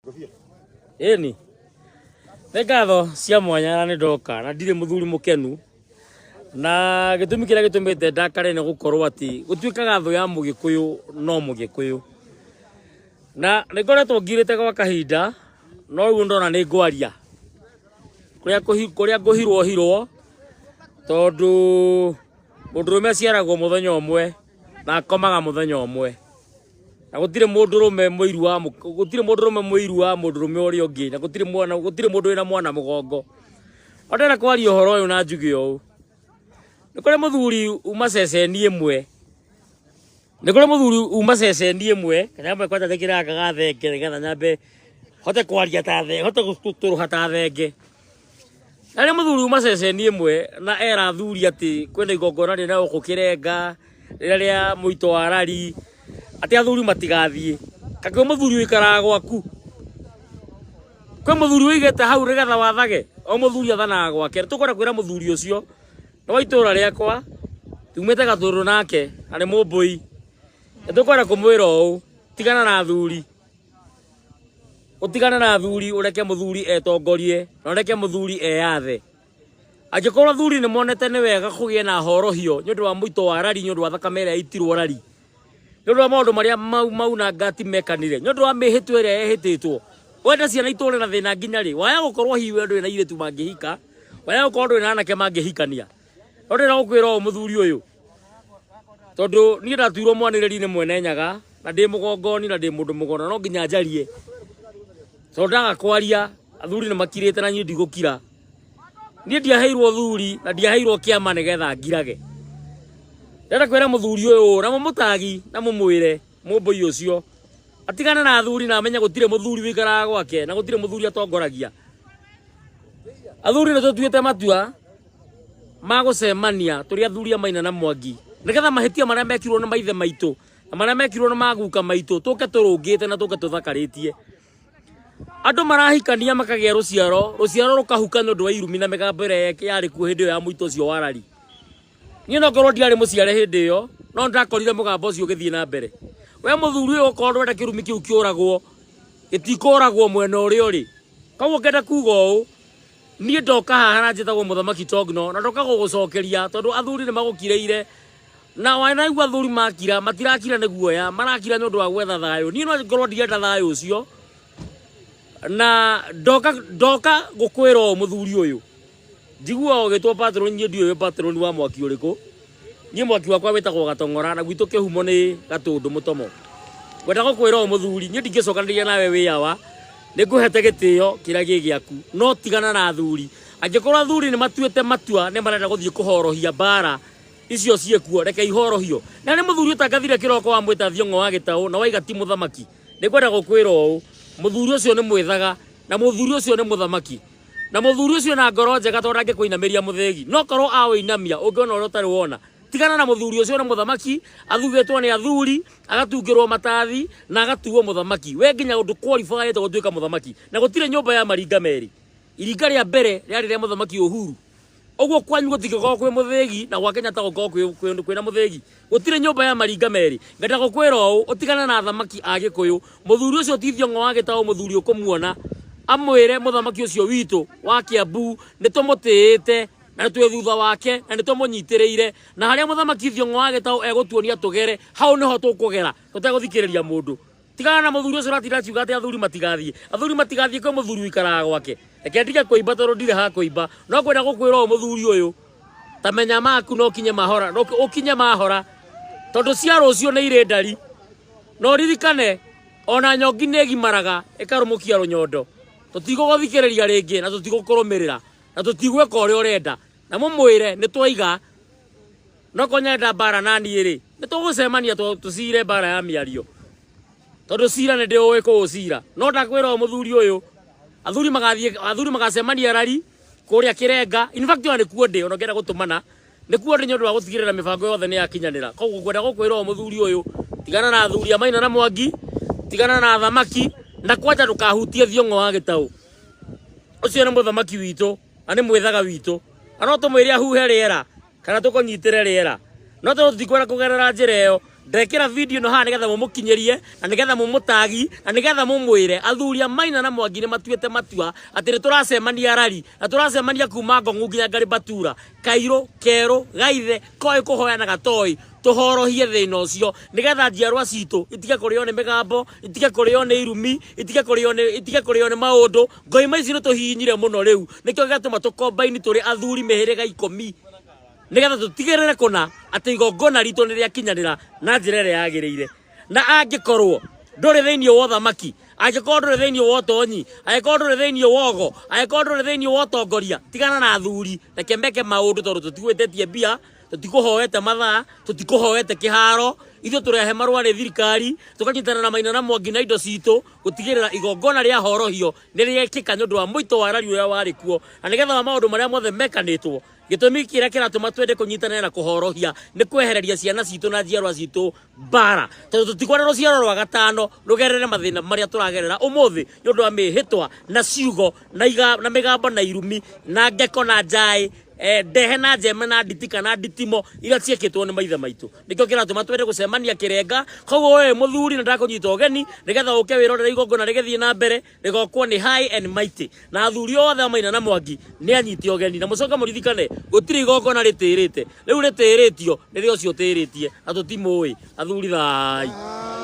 Ĩni, nĩ ngatho cia mwanya na nĩ ndoka na ndirĩ mũthuri mũkenu, na gĩtũmi kĩrĩa gĩtũmĩte ndakare nĩ gũkorwo atĩ gũtuĩkaga thũ ya mũgĩkũyũ no mũgĩkũyũ. Na nĩ ngoretwo ngirĩte gwa kahinda, no rĩu ndona nĩ ngwaria, kũrĩa ngũhirwo hirwo, tondũ mũndũrũme aciaragwo mũthenya ũmwe na akomaga mũthenya ũmwe. Na gũtirĩ mũndũrũme mũiru wa gũtirĩ mũndũrũme mũiru wa mũndũrũme ũrĩa ũngĩ, na gũtirĩ mwana, gũtirĩ mũndũ wĩna mwana mũgongo. No ndĩrenda kwaria ũhoro ũyũ na njuge ũũ, nĩ kũrĩ mũthuri uma ceceni ĩmwe, nĩ kũrĩ mũthuri uma ceceni ĩmwe, kana nyambe kwanja njĩkĩre gaka ga thenge nĩgetha nyambe hote kwaria ta thenge, hote gũtũrũha ta thenge. Na nĩ mũthuri uma ceceni ĩmwe na era athuri atĩ kwĩna igongona rĩna gũkũ Kĩrenga, rĩrĩa rĩa mũito wa rari, atĩ athuri matigathiĩ. Kaĩ kwĩ mũthuri ũikaraga gwaku? Kwĩ mũthuri ũigĩte hau nĩgetha wathage? O mũthuri athanaga gwake. Tũkwenda kwĩra mũthuri ũcio nĩ wa itũra rĩakwa, tumĩte Gatũndũ nake na nĩ mũmbũi. Nĩ tũkwenda kũmwĩra ũũ, tigana na athuri. Ũtigane na athuri ũreke mũthuri etongorie na ũreke mũthuri eyathe. Angĩkorwo athuri nĩ monete nĩ wega kũgĩe na horohio nĩ ũndũ wa mũito wa rari, nĩ ũndũ wa thakame ĩrĩa yaitirwo rari, nĩ ũndũ wa maũndũ marĩa Mau Mau na Ngati mekanire, nĩ ũndũ wa mĩhĩtwa ĩrĩa yehĩtĩtwo, wenda ciana itũre na thĩna nginya rĩ? Waya gũkorwo hihi we ndũrĩ na airĩtu mangĩhika, waya gũkorwo ndũrĩ na anake mangĩhikania. No ndĩrenda gũkwĩra ũũ mũthuri ũyũ, tondũ niĩ ndatuirwo mwanĩrĩri nĩ mwene Nyaga na ndĩ mũgongoni na ndĩ mũndũ mũgona no nginya njarie, tondũ ndaga kwaria athuri nĩ makirĩte na niĩ ndigũkira. Niĩ ndiaheirwo thuri na ndiaheirwo kĩama nĩgetha ngirage. Ndĩrenda kwĩra mũthuri ũyũ ũũ na mũmũtagi na mũmwĩre mũmbũi ũcio atigane na athuri na amenye gũtirĩ mũthuri wĩikaraga gwake na gũtirĩ mũthuri atongoragia. Athuri nĩ tũtuĩte matua ma gũcemania tũrĩ athuri a Maina na Mwangi nĩgetha mahĩtia marĩa mekirwo nĩ maithe maitũ na marĩa mekirwo nĩ maguka maitũ tũke tũrũngĩte na tũke tũthakarĩtie. Andũ marahikania makagĩa rũciaro, rũciaro rũkahuka nĩ ũndũ wa irumi na mĩgambo ĩrĩa yarĩ kuo hĩndĩ ĩyo ya mũito ũcio wa rari. Niĩ no ngorwo ndiarĩ mũciare hĩndĩ ĩyo, no nĩndakorire mũgambo ũcio ũgĩthiĩ na mbere. We mũthuri ũyũ okorwo ndũrenda kĩrumi kĩu kĩũragwo, gĩtikũragwo mwena ũrĩa ũrĩ. Koguo ngenda kuga ũũ, Niĩ ndoka haha na njĩtagwo Mũthamaki Tongno na ndoka gũgũcokeria tondũ athuri nĩ magũkirĩire na wanaigua athuri makira matirakira nĩ guoya marakira nĩ ũndũ wa gwetha thayũ. Niĩ no ngorwo ndirenda thayũ ũcio na ndoka ndoka gũkwĩra ũũ mũthuri ũyũ njiguaga ũgĩtwo patron niĩ ndiũĩ patron wa mwaki ũrĩkũ. Niĩ mwaki wakwa wĩtagwo Gatong'ora na gwitũ kĩhumo nĩ Gatũndũ Mũtomo. Ngwenda gũkwĩra ũũ mũthuri, niĩ ndingĩcokanĩria nawe wĩ awa, nĩ ngũhete gĩtĩo kĩrĩa gĩ gĩaku, no tigana na athuri. Angĩkorwo athuri nĩ matuĩte matua nĩ marenda gũthiĩ kũhorohia mbara icio ciĩkuo, reke ihorohio. Na nĩ mũthuri ũtangathire kĩroko wamwĩta Thiong'o wa Gĩtaũ na waiga ti mũthamaki. Nĩ ngwenda gũkwĩra ũũ, mũthuri ũcio nĩ mwĩthaga na mũthuri ũcio nĩ mũthamaki. Na mũthuri ũcio na ngoro njega tondũ ndangĩkũinamĩria mũthĩgi. No korwo aũinamia, ũngĩona ũrĩa ũtarĩ wona. Tigana na mũthuri ũcio nĩ mũthamaki, athugĩtwo nĩ athuri, agatungĩrwo matathi, na agatuo mũthamaki. We nginya ũndũ qualify gũtuĩka mũthamaki. Na gũtirĩ nyũmba ya maringa merĩ. Iringa rĩa mbere rĩarĩ rĩa mũthamaki Uhuru. Ũguo kwanyu gũtingĩkorwo kwĩ mũthĩgi na gwa Kenyatta gũkorwo kwĩna mũthĩgi. Gũtirĩ nyũmba ya maringa merĩ. Ngenda gũkwĩra ũũ, ũtigane na athamaki a Gĩkũyũ. Mũthuri ũcio ti Thiong'o wa Gĩtaũ mũthuri ũkũmuona, amwĩre mũthamaki ũcio witũ wa Kĩambu nĩ tũmũtĩĩte na twĩ thutha wake na nĩ tũmũnyitĩrĩire. Na harĩa mũthamaki Thiong'o wa Gĩtaũ egũtuonia tũgere, hau nĩho tũkũgera tũtegũthikĩrĩria mũndũ. Tigana na mũthuri ũcio ũratinda akiuga atĩ athuri matigathiĩ. Athuri matigathiĩ kwĩ mũthuri ũikaraga gwake. Reke ndige kũimba tondũ ndirĩ ha kũimba. No ngwenda gũkwĩra ũũ mũthuri ũyũ, ta menya maku na ũkinye mahora, na ũkinye mahora tondũ cia rũciũ nĩ irĩ ndari. Na ũririkane ona nyongi nĩ ĩgimaraga ĩkarũmũkia rũnyondo. Tũtigũgũthikĩrĩria rĩngĩ na tũtigũkũrũmĩrĩra na tũtigwĩka ũrĩa ũrenda. Na mũmwĩre nĩ twaiga no korwo nĩarenda mbara na niĩ rĩ, nĩ tũgũcemania tũcire mbara ya mĩario. Tondũ cira nĩ ndĩũĩ kũũcira. No ndakwĩra ũũ mũthuri ũyũ, athuri magathiĩ, athuri magacemania rari kũrĩa Kĩrenga. In fact ona nĩkuo ndĩ, ona ũngĩenda gũtũmana, nĩkuo ndĩ nĩ ũndũ wa gũtigĩrĩra mĩbango yothe nĩ yakinyanĩra. Koguo ngwenda gũkwĩra ũũ mũthuri ũyũ, tigana na athuri a Maina na Mwangi, tigana na athamaki, na kwanja ndũkahutie Thiong'o wa Gĩtaũ. Ũcio nĩ mũthamaki witũ na nĩ mwĩthaga witũ. Na no tũmwĩre ahuhe rĩera kana tũkũnyitĩre rĩera. No tondũ tũtikwenda kũgerera njĩra ĩyo, Ndekĩra video ĩno haha nĩgetha mũmũkinyĩrie na nĩgetha mũmũtagi na nĩgetha mũmwĩre athuri a Maina na Mwangi nĩ matuĩte matua atĩ nĩ tũracemania rari na tũracemania kuma Ngong'u nginya Ngaribatura, Kairũ, Kerũ, Gaithe, Koĩ kũhoya na Gatoi tũhorohie thĩna ũcio nĩgetha njiarwa citũ itige kũrĩo nĩ mĩgambo, itige kũrĩo nĩ irumi, itige kũrĩo nĩ itige kũrĩo nĩ maũndũ. Ngoima ici nĩ tũhihinyire mũno rĩu nĩkĩo gĩatũma tũkombaini tũrĩ athuri mĩhĩrĩga ikũmi nĩgetha tũtigĩrĩre kũna atĩ igongona ritũ nĩ rĩakinyanĩra na njĩra ĩrĩa yagĩrĩire. Na angĩkorwo ndũrĩ thĩinĩ wa ũthamaki, angĩkorwo ndũrĩ thĩinĩ wa ũtonyi, angĩkorwo ndũrĩ thĩinĩ wa ũgo, angĩkorwo ndũrĩ thĩinĩ wa ũtongoria, tigana na athuri, reke meke maũndũ tondũ tũtigwĩtĩtie mbia, tũtikũhoete mathaa, tũtikũhoete kĩharo, ithuĩ tũrehe marũa nĩ thirikari, tũkanyitana na Maina na Mwangi na indo citũ, gũtigĩrĩra igongona rĩa horohio nĩ rĩekĩka nĩ ũndũ wa mũito wa rari ũrĩa warĩ kuo, na nĩgetha wa maũndũ marĩa mothe mekanĩtwo. Gĩtũmi kĩrĩa kĩratũma twende kũnyitanĩra na kũhorohia nĩ kwehereria ciana citũ na njiarwa citũ mbara, tondũ tũtikwenda rũciaro rwa gatano rũgerere mathĩna marĩa tũragerera ũmũthĩ nĩ ũndũ wa mĩhĩtwa na ciugo na iga, na mĩgambo na irumi na ngeko na njaĩ ndehe na njeme na nditika na nditimo iria ciĩkĩtwo nĩ maithe maitũ. Nĩkĩo kĩratũma twende gũcemania kĩrenga. Koguo wewe mũthuri nĩ ndakũnyita ũgeni nĩgetha ũke wĩrorere igongona rĩgĩthiĩ na mbere rĩgokwo nĩ high and mighty na athuri othe a Maina na Mwangi nĩ anyite ũgeni na mũcoke mũririkane gũtirĩ igongona rĩtĩrĩte rĩu rĩtĩrĩtio nĩ rĩa ũcio ũtĩrĩtie na tũtimũĩ athuri thai.